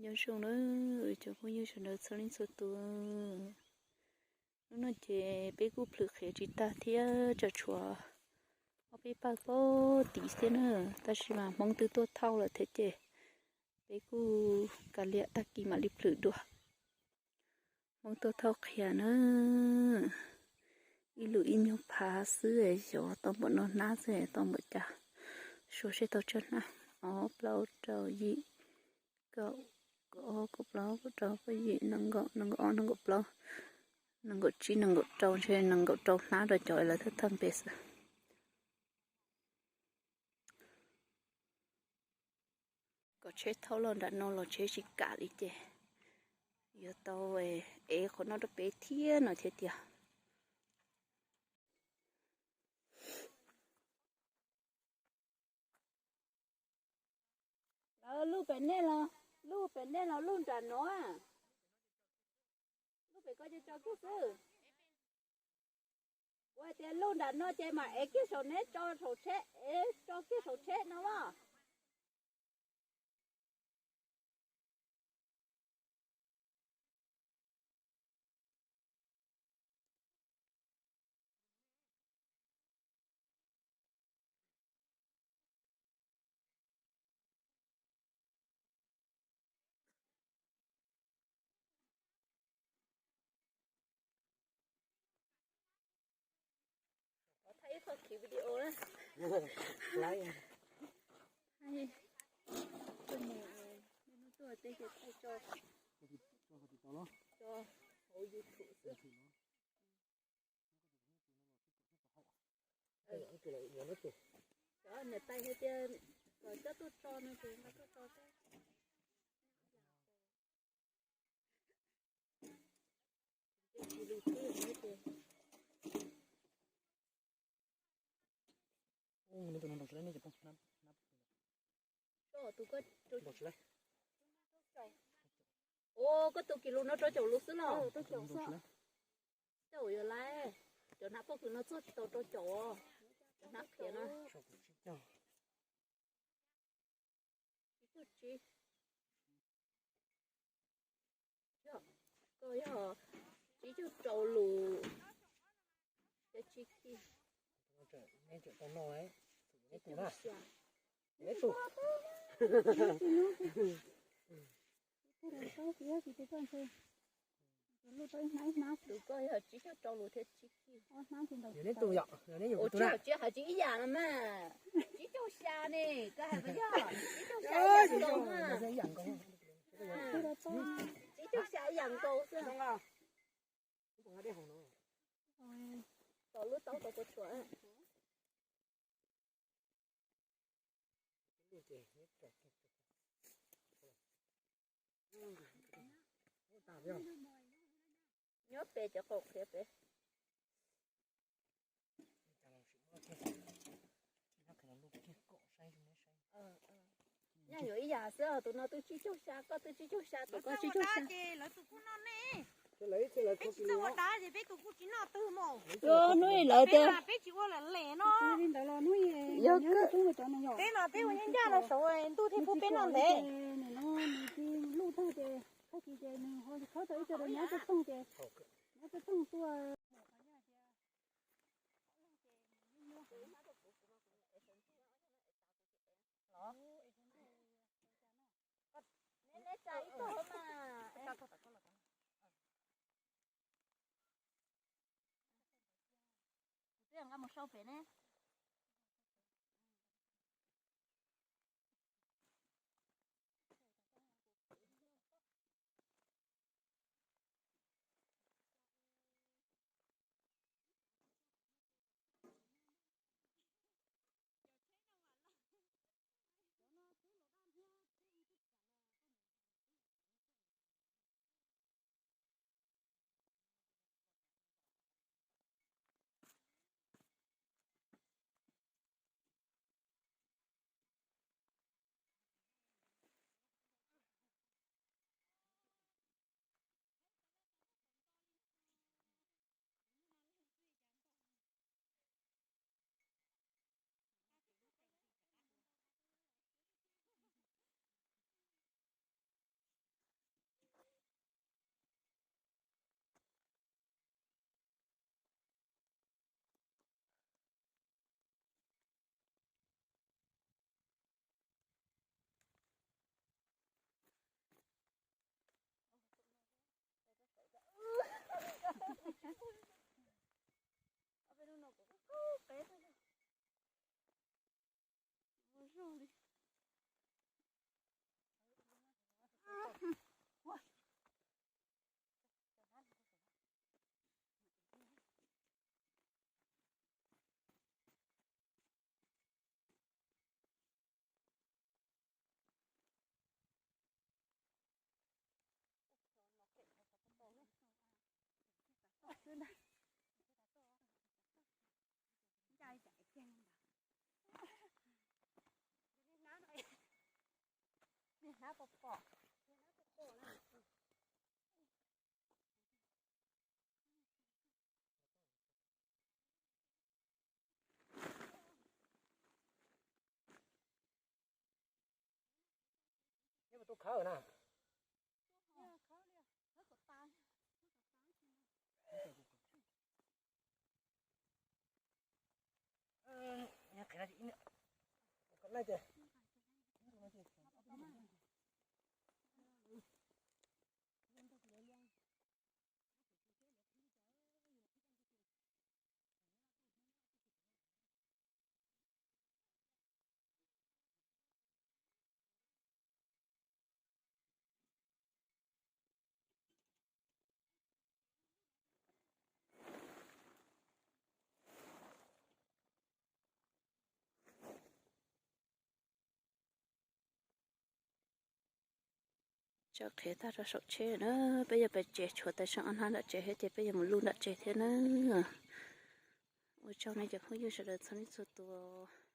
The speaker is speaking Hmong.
Nyob zoo na cov phooj ywg sawv daws txhua leej txhua tus. Hnub no ces peb kuj plhws qhiav tsis tag thiab, tseem tshuav ob peb pawg pob tid xwb na, tab sis mas Hmoob twb tuaj thauj lawm thiab ces peb kuj kav liam tag kis mam li plhws dua. Hmoob tuaj thauj qhia na, ib lus ib nyuag phav xwb, xyov tau npaum no hnab xwb tau npaum cas. Suav seb tau tsawg hnab, ob plaub rau yim, kaum, kaum ob, kaum plaub, kaum rau, kaum yim, nees nkaum, nees nkaum ob, nees nkaum plaub, nees nkaum tsib, nees nkaum rau, ntshe nees nkaum rau hnab rau cov lawv thawj thawj npe xwb. Kom tsheb thauj los nram no los tsheb tsis kam li ces yuav tau ev qhov no rau peb thiab no thiab tiag. Lawv luj pem nej los, luj pem nej los luj nram no. Luj pem ko ces tso kiag xwb. Kuv hais tias luj nram no ces mam ev kiag saum neb tso saum tsheb, ev tso kiag saum tsheb no los. Thaij ib qho khiv video na. Thaij, tuaj mus, nej tuaj tej ces thaij tso, tso hauv YouTube xwb. Cov niam tais hais tias kom coj tuaj tso no ces nqa tuaj tso xwb. Ua, koj tus kis lus no rau caum lus xwb los? Caum yuav laiv. Cov hnab pob kws no txog tsis tau rau caum. Cov hnab qhiav no. Tsib caug tsib. Koj yog tsib caug rau lus, tsib kis. Tus koj yog tsib caug rau lus thiab tsib kis. Ua tsib caug tsib hais tsis ib yam no mas. Tsib caug xya ne, koj hais puas yog? Tsib caug xya ib yam nkaus mas. Tsib caug xya ib yam nkaus xwb. Tom lub taub tau puas tshuam. Nyob pem cov qaum qhiav pem. Nyaj yuav ib yam xwb, tus no twb tsib caug xya, koj twb tsib caug xya, tus koj tsib caug xya. Hnub ib lawv tias, yog peb mas peb ua nyob ncaj no saud ntuj thiaj pub peb noj ntev. Neb tsa ib tog mas. Kuv twb nqa mus sau pem ne. qev tag li. Ua zog li. Ncaj ib cam kiag li ntawd. Niag hnab pom pom. Neb puas tuaj khawb na? Tso qhiav tag rau saum tsheb na, peb yuav pais tsev, tshuav tau ob hnab nram tsev thiab ces peb yuav mus luj nram tsev thiab na. Ua tsaug nej cov phooj ywg sawv daws txhua leej txhua tus.